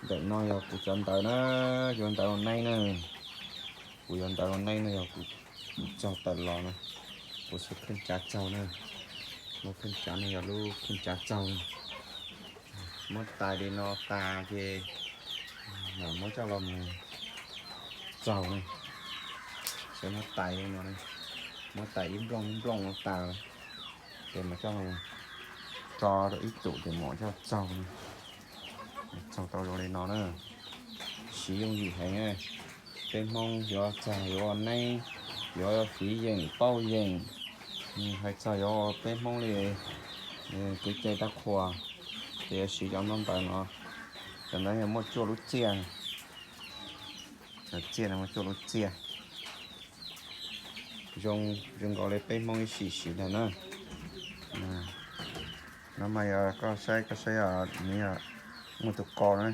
Ntawm no yog kuv cov ntawv na, yuav ntawv ua neeb na. Kuv yuav ntawv ua neeb no yog kuv txaug tawm los na, kuv xub kheej tsav txaug na. Lub kheej tsav no yog lub kheej tsav txaug na. Muab tais li no tas ces mam muab coj los mus txaug na. Saib muab tais li no, muab tais ib nplooj ib nplooj no tas ces mam coj los tso rau ib tug ces mam coj txaug na. Txaug tau zoo li no na, siv yooj yim heev. Peb Hmoob yuav txog yuav ua neeb, yuav fiv yeem pauj yeem, hais txog yuav ua peb Hmoob li kev cai dab qhuas, ces yuav siv cov ntaub ntawv no. Cov ntawv no muaj cuaj lub txiaj, cov txiaj no muaj cuaj lub txiaj. Zoo, zoo nkaus li peb Hmoob ib sim siv ntag na. No mas yog koj saib, koj saib nws yog muaj tus ko na,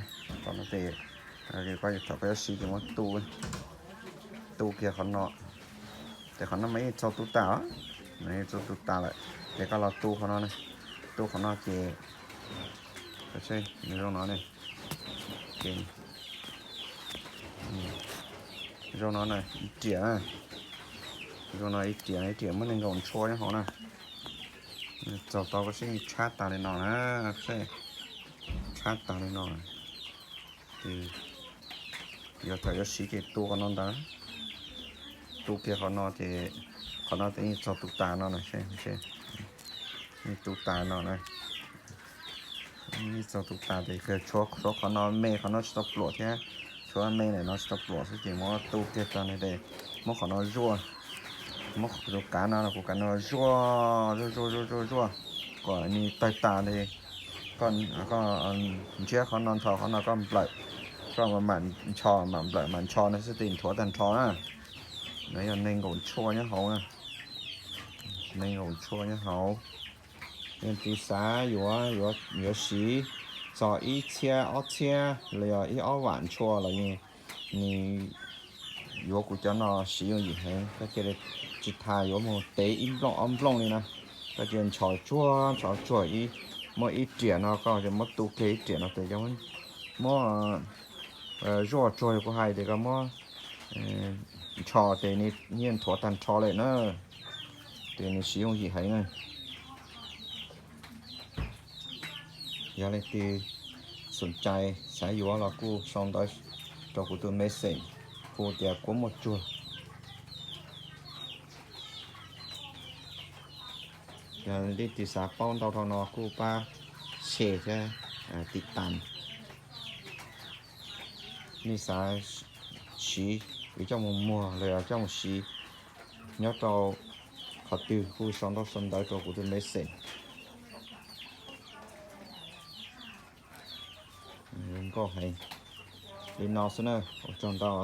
ko no ces koj thaum koj yuav siv ces muab tu, tu kiag qhov no. Ces qhov no mas yeej txaug tu tas, yeej txaug tu tas lawm ces koj los tu qhov no, tu qhov no ces zoo no ne. Zoo no na, ib riam, zoo no ib riam, ib riam muaj nees nkaum ntshua nyob hauv na. Txaug tau koj saib tshab tas li no na, tshab tas li no. Ces yog thaum yuav siv ces tu qhov no ntag, tu kiag qhov no ces qhov no ces yeej txaug tu tas no na, yeej tu tas no na. Yeej txaug tu tas ces tshuav qhov no me, qhov no tsis tau pluam thiab, tshuav me ntawm no tsis tau pluam xwb ces muab tu kiag tso no ces muab qhov no zuaj, muab tus kav no, kuv kav no zuaj zuaj zuaj zuaj zuaj kom nws tawg tas li. Koj ntsiab qhov no nrho, qhov no koj nplawm, koj mam ncho, mam nplawm mam ncho no xwb ces nthuav tag nrho na. No yog nees nkaum ntshua nyob hauv, nees nkaum ntshua nyob hauv. Yog tus xav yuav, yuav siv txog ib txhiab ob txhiab los yog ib ob vam ntshua los nws yuav kuv cov no siv yooj yim heev, koj cia li tsis tas yuav mus tev ib nplooj ob nplooj li na. Koj cia li ntshos tsuag ntshos tsuag, muab ib riam no koj muab tu kiag ib riam no ces muab zuaj tsuag li kuv hais ces koj muab ntshos ces nws yeej nthuav tag nrho lawm na. Ces nws siv yooj yim heev na. Yog leej twg xom cai xav yuav los kuj sau ntawv rau kuv tus message hu tias Kuab Muaj Tsuag. Yog leej twg xav paub ntau dhau no kuj pab share thiab tiv tas. Nej xav siv, yuav coj mus muag los yog coj mus siv nyob rau qhov twg kuj sau ntaub sau ntawv rau kuv tus message. Zoo nkauj heev. Li no xwb na, ua tsaug ntau.